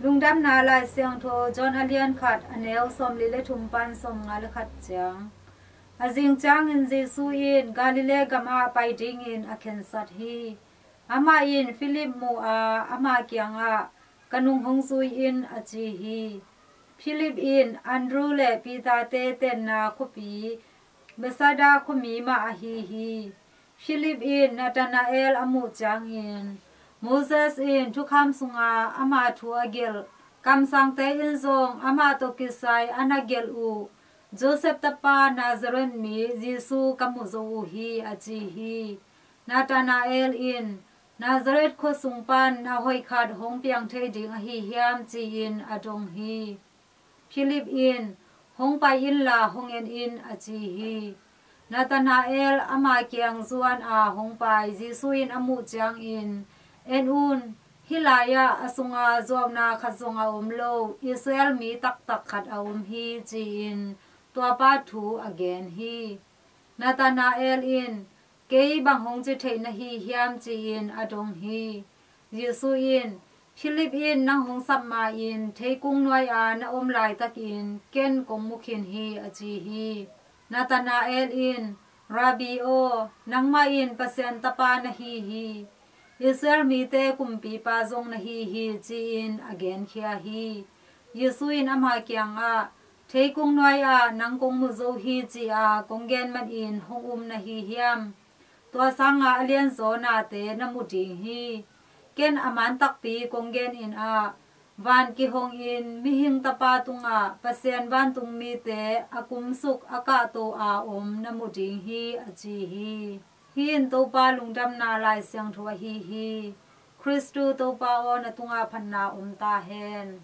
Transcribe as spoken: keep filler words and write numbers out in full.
Lungdamna Lai Siangtho John a lian khat, a neu sawmli le thum pan sawmnga le khat ciang. A zing ciangin Jesu in Galilee gamah pai dingin a khensat hi. Amah in Philip mu a, ama kiangah, "Ka nung hong zui in," a ci hi. Philip in Andrew le Peter-te tenna khuapi Bethsaida khuami mah ahi hi. Philip in Nathanael a muh ciangin, "Moses in thukham sunga ama thu a gelh, kamsangte in zong amah tawh kisai a na gelh uh Joseph tapa Nazareth mi Jesu ka mu zo uh hi," a ci hi. Nathanael in, "Nazareth khua sung pan na hoih khat hong piang thei ding ahi hiam?" ci-in a dong hi. Philip in, "Hong pai inla hong en in," a ci hi. Nathanael ama kiang zuan a hong pai Jesu in a muh ciangin, "En un, hih lai-ah a sunga zuauna khat zong a om lo Israel mi taktak khat a om hi," ci-in tuapa thu a gen hi. Nathanael in, "Kei bang hong ci theih na hi hiam?" ci-in a dong hi. Jesu in, "Philip in nang hong sap ma-in theikung nuai-a na om laitakin ken kong mu khin hi," a ci hi. Nathanael in, "Rabbi aw, nangmah in Pasian tapa na hi hi. Israel mite kumpipa zong na hi hi," ci-in a genkhia hi. Jesu in ama kiangah, "Theikung nuai-ah nang kong mu zo hi ci-a kong gen manin hong um na hi hiam? Tua sanga a lianzaw nate na mu ding hi. Ken a man takpi kong gen in ah, van kihongin mihing tapa tungah Pasian vantungmite a kumsuk a kahto a om na mu ding hi," a ci hi. Hih in Topa lungdamna Lai Siangtho ahi hi. Khristu Topa aw, na tungah phatna om ta hen.